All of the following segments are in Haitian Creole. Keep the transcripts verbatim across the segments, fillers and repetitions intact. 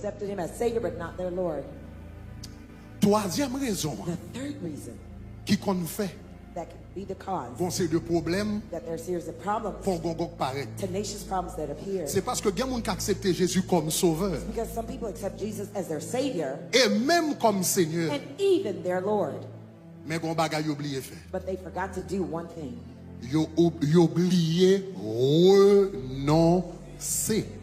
accepted him as Savior, but not their Lord. Twazyèm rezon The third reason ki konn fè that could be the cause gon seri de pwoblèm that there are series of problems, pongongong parèt. Tenacious problems that appear. Se paske gen moun ki aksepte Jezi kòm sovè Because some people accept Jesus as their Savior e menm kòm Senyè, and even their Lord, men gon bagay yo bliye fè. But they forgot to do one thing. Yo, yo bliye renonse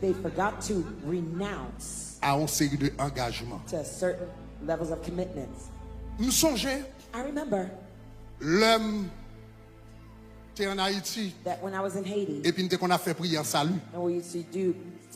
They forgot to renounce a yon seri de angajman. To certain levels of commitments. M sonje I remember lè m te ann Ayiti that when I was in Haiti, epi n te konn ap fè priyè sali. And we used to do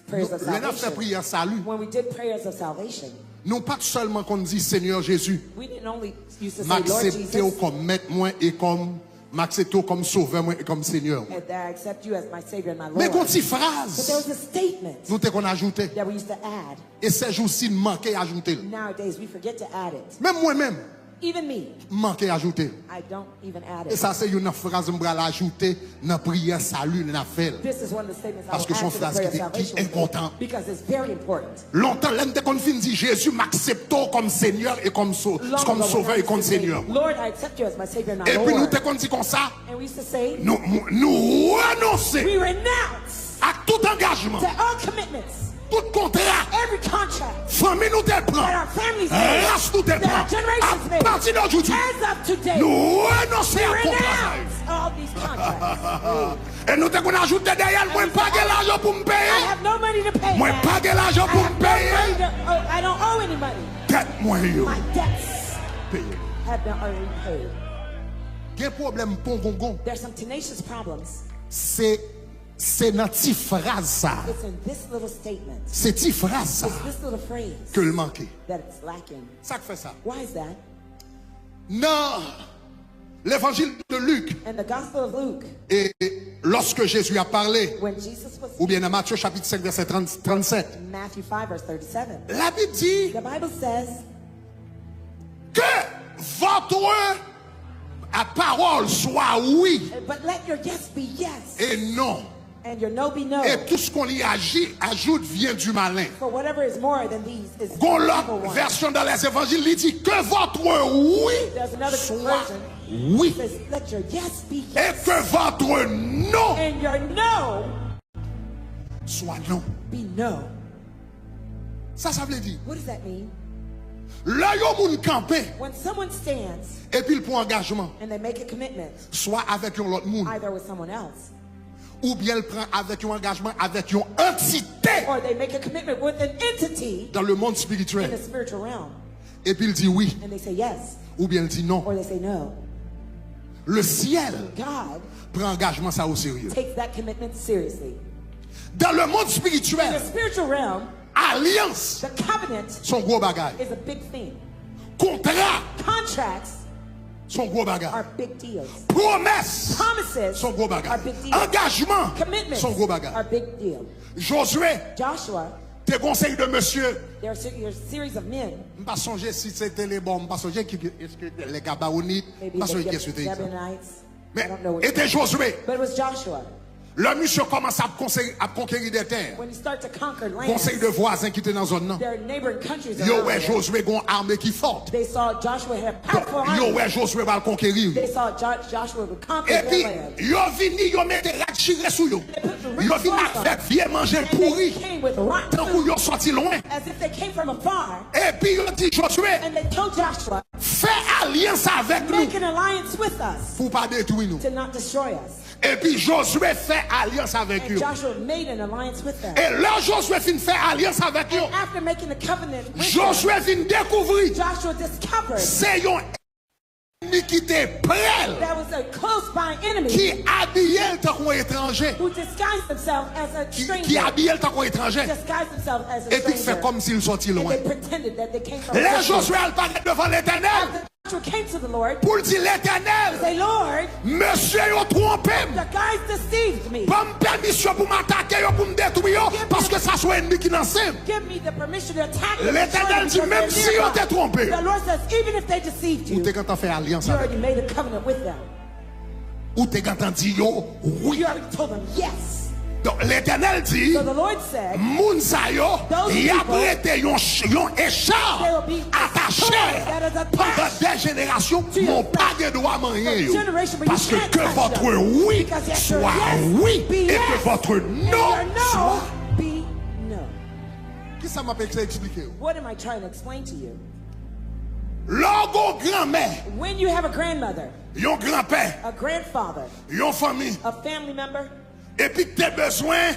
prayers of Lè n ap fè salvation. Priyè sali, When we did prayers of salvation, nou pa t sèlman konn di Senyè Jezi, we didn't only used to m say, Lord aksepte w Jesus, kòm mèt mwen e kòm m aksepte w kòm sovè mwen e kòm Senyè mwen. and that I accept you as my Savior and my Men gon Lord. ti But there fraz was a statement nou te konn ajoute. That we used to add. E sèjousi n manke ajoute l. Nowadays, we forget to add it. Menm mwen menm, Even me, m manke ajoute l. I don't even add E it. Sa se youn nan fraz m pral ajoute nan priyè sali lè n ap fè l. This is one of the statements I Paske will se yon add to the fraz prayer ki of te ki salvation enpòtan. Because it's very important. Lontan, lè m te konn fin di Jezi, m aksepte w kòm Senyè e kòm so, Long kòm ago, when Sovè I e kòm used to say, Senyè mwen. Lord, I accept you as my Savior and my Epi nou Lord. Te konn di konsa, And we used to say, nou, nou, nou renonse we renounce ak tout angajman, to all commitments, tout kontra, every contract fanmi nou te that pran, our families made, ras nou te that our pran, generations made. Apati de jodi, As of today, nou renonse we ak kontra sa yo. Renounce all these contracts. E nou te konn ajoute dèyè l, mwen pa gen lajan pou m peye. I have no money to pay Mwen back. pa gen lajan I pou have m no peye. money to, oh, I don't owe any money. Dèt mwen yo My debts peye. Have been already paid. Gen pwoblèm pongongon. There's some tenacious problems. Se, se nan ti fraz sa. It's in this little statement. Se ti fraz sa It's this little phrase ke l manke. That it's lacking. Sa k fè sa? Why is that? Nan Levanjil de Lik, In the Gospel of Luke, e lòske Jezi ap pale, when Jesus was oubyen nan Matye chapit senk vèsè trant, trannsèt, Matthew five, verse thirty-seven, Labib di, the Bible says, que votre parole soit oui but let your yes be yes, et non. And your no be no. Et tout ce qu'on y aji- ajoute vient du malin. For whatever is more than these is Gon the lòt evil one. Vèsyon dans les évangiles li di que votre oui There's another soit version. Oui Says, let your yes be et yes, que votre non and your no soit non. Be no. Sa sa vle di? What does that mean? Lè yon moun kanpe When someone stands epi l pran angajman, and they make a commitment, swa avèk yon lòt moun, either with someone else, oubyen l pran avèk yon angajman avèk yon antite or they make a commitment with an entity dans le monde in the spirituel, spiritual realm, epi l di wi, and they say yes, oubyen l di non. Or they say no. Le ciel God pran angajman sa o serye. Takes that commitment seriously. Dans le monde In the spirituel, spiritual realm, alyans the covenant se yon gwo bagay. Is a big thing. Kontra Contracts se yon gwo bagay. Are big deals. Pwomès Promises se yon gwo are bagay. Big deals. Angajman Commitments se yon gwo bagay. Are big deal. Jozwe Joshua, te gon seri de mesye. There are a series of men. M pa sonje si se te Lebon, m pa sonje ki, eske lè Gabaonit, m Maybe pa the sonje ki eske te. Gibeonites. I Men don't know what e te Jozwe. But it was Joshua. Lè misye kòmanse ap konseri, ap konkeri de tè, When you start to conquer gon seri de lands, vwazen ki te nan zòn nan, there are neighboring countries yo around wè there. Jozwe gon ame ki fò. They saw Joshua had a powerful Donk, yo army. Wè Jozwe pral konkeri. They saw Jo- Joshua would conquer Epi, their land. Yo vini, yo mete rad chire sou yo. They put the Yo rich vin clothes on. Avèk vye manje And pouri. They came with rotten Tankou yo food, sòti lwen. As if they came from afar. Epi yo di Jozwe, And they told Joshua, fè alyans avèk nou make an alliance with us pou w pa detwi nou. To not destroy us. Epi Jozwe fè alyans avèk And yo. Joshua made an alliance with them. E lè Jozwe fin fè alyans avèk yo, And after making the covenant with them, Jozwe vin dekouvri Joshua discovered se yon ènmi ki te prè l, there was a close by enemy ki abiye l tankou yon etranje. Who disguised himself as a Ki, ki stranger. Abiye l tankou yon etranje. Disguised himself as a Epi k fè stranger. Kòmsi l sòti And lwen. They pretended that they came from a Lè distance. Jozwe al parèt devan Letènèl After Joshua came to the Lord, pou l di Letènèl, say, Lord, mesye yo twonpe m. The guys deceived me. Ban m pèmisyon pou m atake yo, pou m detwi yo, paske sa se yon ènmi ki nan sen m. Give me the permission to attack them. Letènèl di, menm si yo te twonpe, The Lord says, even if they deceived you, ou te gentan fè alyans You avèk already made a covenant with them. Ou te gentan di yo wi. You already told them yes. Donk, Letènèl di, So the Lord said, moun sa yo, Those y ap people, rete yon ch- yon they will echanj be a atache sword that is pandan attached de jenerasyon, to your men w pa gen dwa manyen for yo. generation, but you Parce que can't que touch votre them. oui Because let your soit yes oui be et que yes, votre and non your no soit. Be no. Ki sa m ap eseye eksplike w? What am I trying to explain to you? Lè w gen yon granmè, When you have a grandmother, yon granpè, a grandfather, yon fanmi, a family member, epi k te bezwen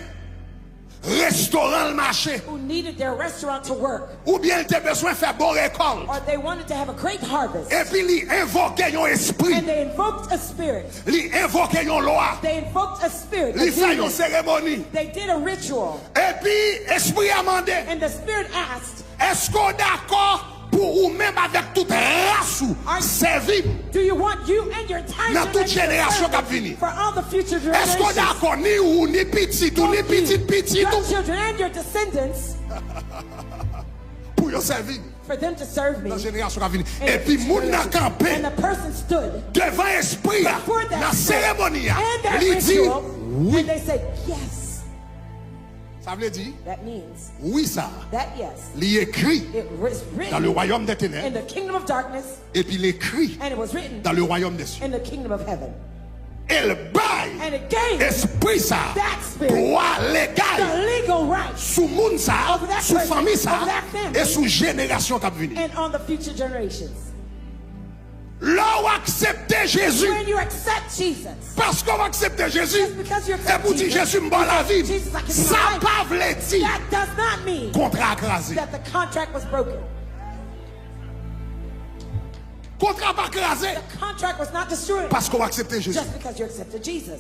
restoran l mache, who needed their restaurant to work, oubyen l te bezwen fè bon rekòlt, or they wanted to have a great harvest, epi li envoke yon espri, and they invoked a spirit. Li envoke yon lwa, They invoked a spirit. A li fè yon demon. Seremoni, They did a ritual, epi espri a mande, and the spirit asked, èske w dakò pou ou menm avèk tout ras ou Are- sèvi m? "Do you want you and your entire Nan tout generation jenerasyon to k ap serve me vini. for all the future Èske w generations? Dakò, ni ou, ni pitit ou, ni pitit pitit Your ou, children and your descendants pou yo sèvi m for them to serve me?" nan jenerasyon k ap vini? And Epi moun nan kanpe and the person stood devan espri a, before that nan spirit seremoni a, and that li di ritual, wi. And they said, "Yes." Sa vle di, That means wi sa, that yes, li ekri it was dans le written royaume des in ténèbres, the kingdom of darkness, epi l ekri and it was written dans le royaume des cieux. In the kingdom of heaven. E l bay And it gave espri sa, that spirit dwa legal the legal right sou moun sa, over that sou person, fanmi sa, over that family, e sou jenerasyon k ap vini. And on the future generations. Lè w aksepte Jezi, When you accept Jesus, paske w aksepte Jezi, just because you accept epi w di, Jesus, "Jezi, m ba w lavi m," Jesus, I give you sa life. Pa vle di That does not mean kontra a kraze. That the contract was broken. Kontra pa kraze The contract was not destroyed paske w aksepte Jezi. Just because you accepted Jesus.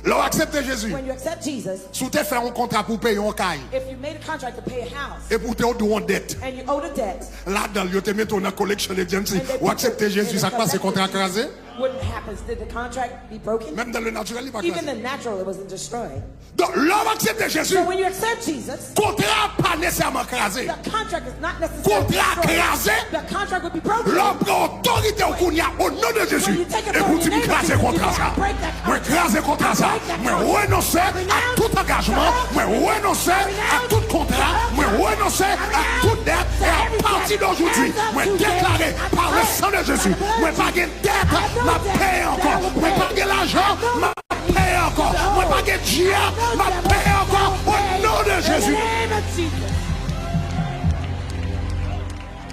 Lè w aksepte Jezi, When you accept Jesus, si w te fè yon kontra pou w peye yon kay, if you made a contract to pay a house epi w te dwe yon dèt, and you owed a debt, ladan l, yo te mete w nan koleksyon de djensi, and they w put aksepte you Jezi, in a sa k pase, collection kontra de kraze? Wouldn't happen. Did the contract be broken? Menm dans le naturel, li pa Even the kraze. Natural, it wasn't destroyed. Donk, lè w aksepte Jezi, So when you accept Jesus, kontra a pa nesesèman kraze. The contract is not necessarily Kontra a destroyed. Kraze. The contract would be broken. Lè w pran otorite w kounye a, o non de Jezi, When you take epi w di, "M authority in the name of kraze Jesus, kontra you sa. break that Mwen kraze kontra sa. Mwen renonse a tout angajman. Mwen renonse a tout kontra. Mwen renonse a tout dèt. E apati de jodi, mwen deklare, par le sang de Jésus, mwen pa gen dèt m ap peye ankò. Mwen pa gen lajan m ap peye ankò. Mwen pa gen djab m ap peye ankò. O non de Jezi.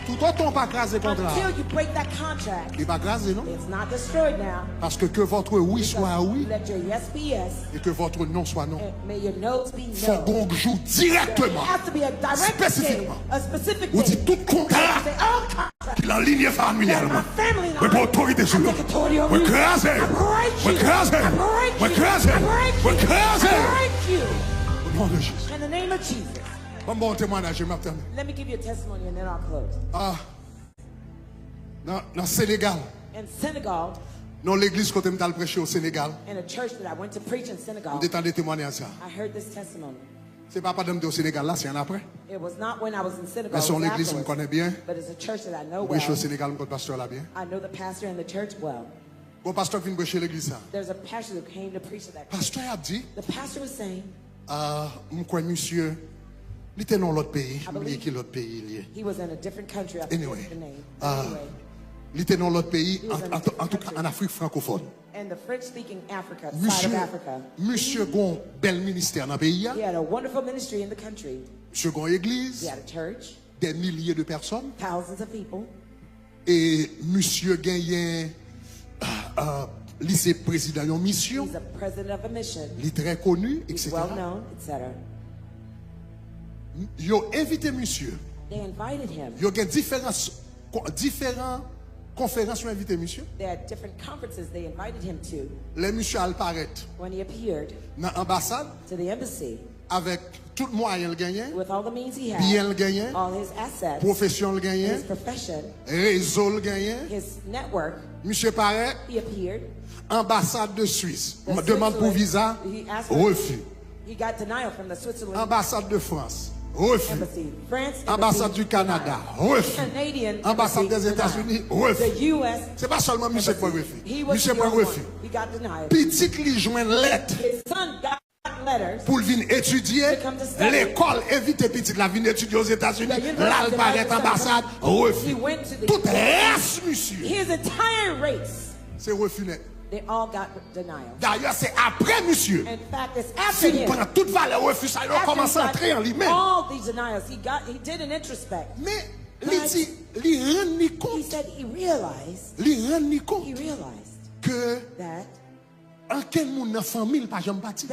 Toutotan w pa kraze kontra a, Until you break that contract, li pa kraze, non? It's not destroyed now. Paske que votre oui soit oui Let your yes be yes. Et que votre non soit non. And may your no's be Fò no. Gon jou dirèkteman, There has to be a direct day, spesifikman, a specific ou di day. Tout kontra Say, "Oh, contract, ki nan linye familyal my mwen, family line, mwen pran otorite sou I yo. take authority over Mwen you. Kraze I yo. break Mwen you. Kraze I yo. break Mwen you. Kraze I yo. break you. O non de Jezi. In the name of Jesus." Ban m ba w yon temwayaj, m ap tèmine. Let me give you a testimony and then I'll close. Ah, nan, nan Senegal, In Senegal, nan yon legliz kote m t al preche o Senegal, in a church that I went to preach in Senegal, m te tande temwayaj sa. I heard this testimony. Se pa pandan m te o Senegal la, se annapre. It was not when I was in Senegal. Men se It yon was legliz m afterwards. Konnen byen. But it's a church that I know M preche o well. Senegal, m konn pastè la byen. I know the pastor and the church well. Bon, pastè k vin preche legliz sa. There's a pastor that came to preach at that. Pastè a di, The pastor was saying, ah, m kwè misye, li te nan lòt peyi, I m bliye believe ki lòt peyi li ye. He was in a different country. I Anyway, forget the name. ah, Anyway, li te nan lòt peyi, He was an, in a an, an tou ka, different an Afrik frankofòn. In the French-speaking Africa, side of Misye, Africa, misye gon bèl ministè nan peyi a. He had a wonderful ministry in the country. Misye gon egliz, He had a church, des milliers de personnes. Thousands of people. E misye genyen, ah, ah, li se prezidan yon misyon. He's a president of a mission. Li trè koni, He's well et cetera. Known, et cetera. Yo envite misye. They invited him. Yo gen diferan, diferan konferans yo envite misye. There are different conferences they invited him to. Lè misye al parèt When he appeared nan anbasad, to the embassy, avèk tout mwayen l genyen, with all the means he had, byen l genyen, all his assets, pwofesyon l his genyen, profession, rezo l genyen, his network, misye parèt, he appeared. Anbasad de Swis, The demann pou Switzerland, viza, he asked for- refi. He got denial from the Switzerland. Anbasad de Frans, Refi. Anbasad di Kanada, refi. Anbasad dèzetazini, refi. Se pa sèlman misye k pran refi. Misye pran refi. Pitit li jwenn lèt pou l vin etidye. Lekòl envite pitit la vin etidye Ozetazini. L al parèt anbasad, refi. Tout ras misye se refi nèt. Dayè, se apre misye fin pran tout valè refi sa yo, kòmanse antre an li menm. Men li di, li rann li kont, li rann li kont ke ankenn moun nan fanmi l pa janm pati.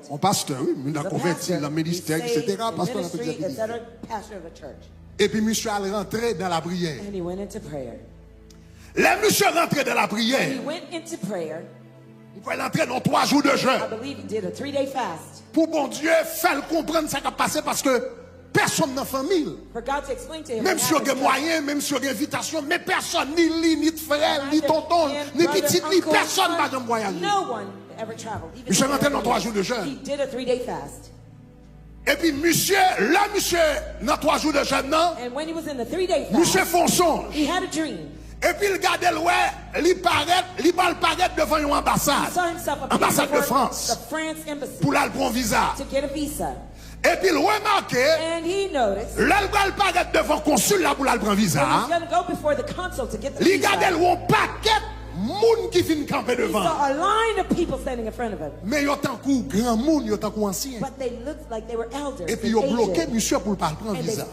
On pastè, wi, moun nan konvèti, nan ministè, etsetera, pastè nan prizè. Epi misye al rantre nan lapriyè. Lè misye rantre nan lapriyè, m kwè l antre nan twa jou de jèn pou Bondye fè l konprann sa k ap pase, paske pèsonn nan fanmi l, menm si yo gen mwayen, menm si yo gen envitasyon, men pèsonn, ni li, ni frè l, ni tonton l, ni pitit li, pèsonn pa janm vwayaje. Misye rantre nan twa jou de jèn. Epi misye, lè misye nan twa jou de jèn nan, misye fè yon sonj. Epi l gade, l wè li parèt, li pral parèt devan yon anbasad, anbasad de Frans, pou l al pran yon viza. Epi l remake, lè l pral parèt devan konsil la pou l al pran viza a, li gade, l wè yon pakèt moun ki vin kanpe devan. Men yo tankou granmoun, yo tankou ansyen. Epi yo bloke misye pou l pa al pran viza.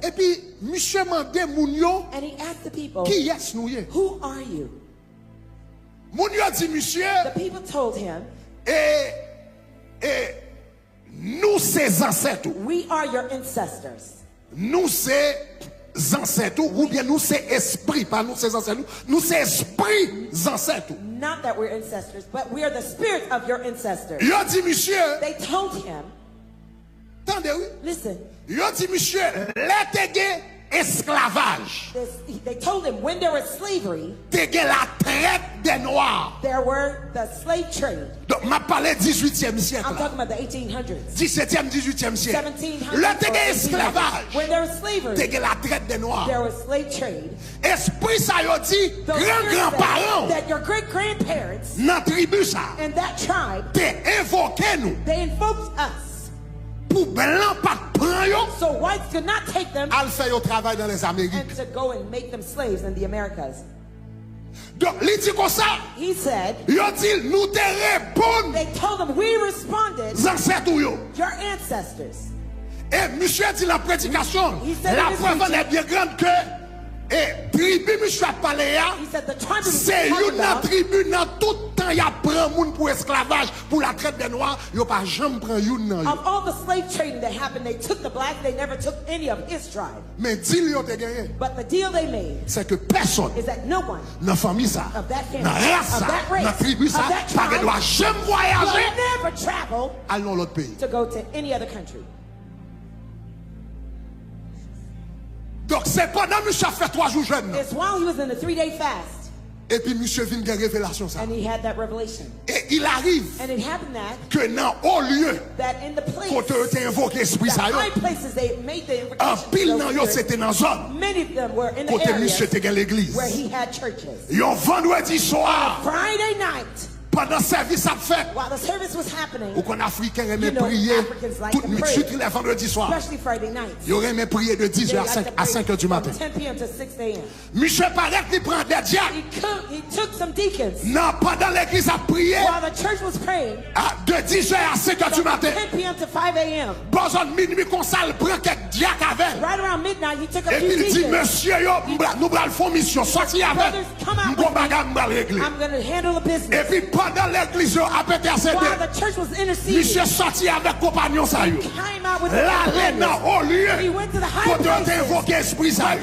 Epi misye mande moun yo, kiyès nou ye? Moun yo di misye, e, e, nou se zansèt ou. Nou se zansèt ou, oubyen nou se espri, pa nou se zansèt ou, nou se espri zansèt ou. Yo di misye, tande wi, yo di misye, lè te gen esklavaj, te gen la traite des noirs. Donk, m ap pale dizuityèm syèk la. Disetyèm, dizuityèm syèk. Lè te gen esklavaj, te gen la traite des noirs. Espri sa yo di, gran granparan w nan tribi sa te envoke nou pou blan pa t pran yo al fè yo travay nan Lèzamerik. Donk, li di konsa, yo di l, nou te reponn zansèt ou yo. E misye di nan predikasyon l, la preuve en est bien grande ke, e, tribi misye ap pale a, se youn nan tribi nan tout tan y ap pran moun pou esklavaj, pou la traite des noirs, yo pa janm pran youn nan yo. Men dil yo te genyen, se ke pèsonn nan fanmi sa, nan ras sa, nan tribi sa, pa gen dwa janm vwayaje al nan lòt peyi. Donk, se pandan misye ap fè twa jou jèn nan, epi misye vin gen revelasyon sa. E il arrive ke nan o lye kote yo te envoke espri sa yo, anpil nan yo se te nan zòn kote misye te gen legliz. Yon vandredi swa, pandan sèvis ap fèt, ou konn Afriken renmen priye tout nwit, sitou lè vandredi swa. Yo renmen priye de dizè a senk, a senk è di maten. Misye parèt, li pran de dyak. Nan, pandan legliz ap priye, de dizè a senk è di maten, bò zòn minwi konsa, l pran kèk dyak avè l. Epi l di, mesye yo, nou pral fè yon misyon, sòti avè m. M gon bagay m pral regle. Epi pandan legliz yo ap entèsede, misye sòti avèk konpanyon sa yo. L ale nan o lye kote yo te envoke espri sa yo.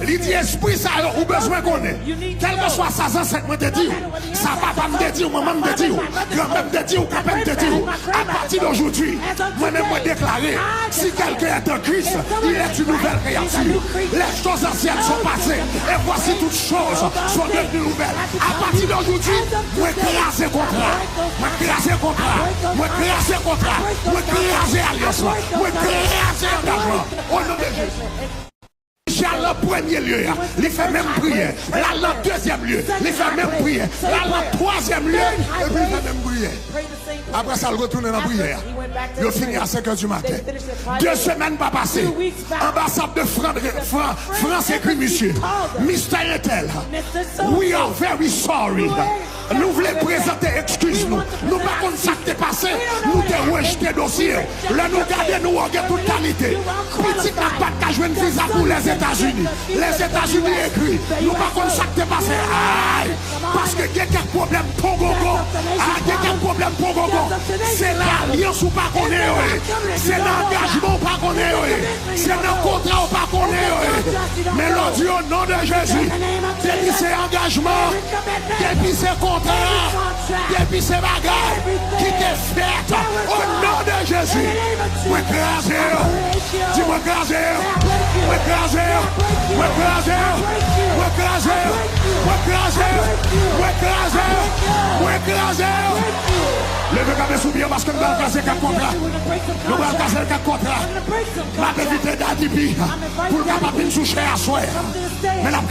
Li di espri sa yo, ou bezwen konnen, kèlkeswa sa zansèt mwen te di w, sa papa m te di w, manman m te di w, granmè m te di w, granpè m te di w, apati de jodi, mwen menm mwen deklare, si quelqu'un est en Christ, il est une nouvelle créature. Les choses anciennes sont passées, et voici toutes choses sont devenues nouvelles. Apati de jodi, mwen kraze kraze kontra. Mwen kraze kontra. Mwen kraze kontra. Mwen kraze alyans lan. Mwen kraze angajman. O non de Jezi. Michel nan premye lye a, li fè menm priyè. L al nan dezyèm lye, li fè menm priyè. L al nan twazyèm lye, epi li fè menm priyè. Apre sa, l retounen nan priyè a. Yo fini a senk è di maten. De semèn pa pase, anbasad de Fran-, Fran-, Frans ekri misye, Mistè Entèl, we are very sorry. Nou vle prezante ekskiz nou. Nou pa konn sa k te pase. Nou te rejte dosye. Lè nou gade, nou wè w gen tout kalite. Pitit la pa t ka jwenn viza pou Lèzetazini. Lèzetazini ekri. Nou pa konn sa k te pase. Ay! Paske gen kèk pwoblèm pongongon. Ah, gen kèk pwoblèm pongongon. Se nan alyans ou pa konnen yo ye. Se nan angajman ou pa konnen yo ye. Se nan kontra ou pa konnen yo ye. Men lè w di o non de Jezi, depi se angajman, depi se kontra, depi se bagay ki te fèt, o non de Jezi, mwen kraze yo. Di mwen kraze yo. Mwen kraze yo. Mwen kraze yo. Mwen kraze yo. Mwen kraze yo. Mwen kraze yo. Mwen kraze yo. Leve kanpe sou pye w paske nou pral kraze kèk kontra. Nou pral kraze kèk kontra. M ap envite Daddy P pou l kapab vin sou chè aswè a. Men n ap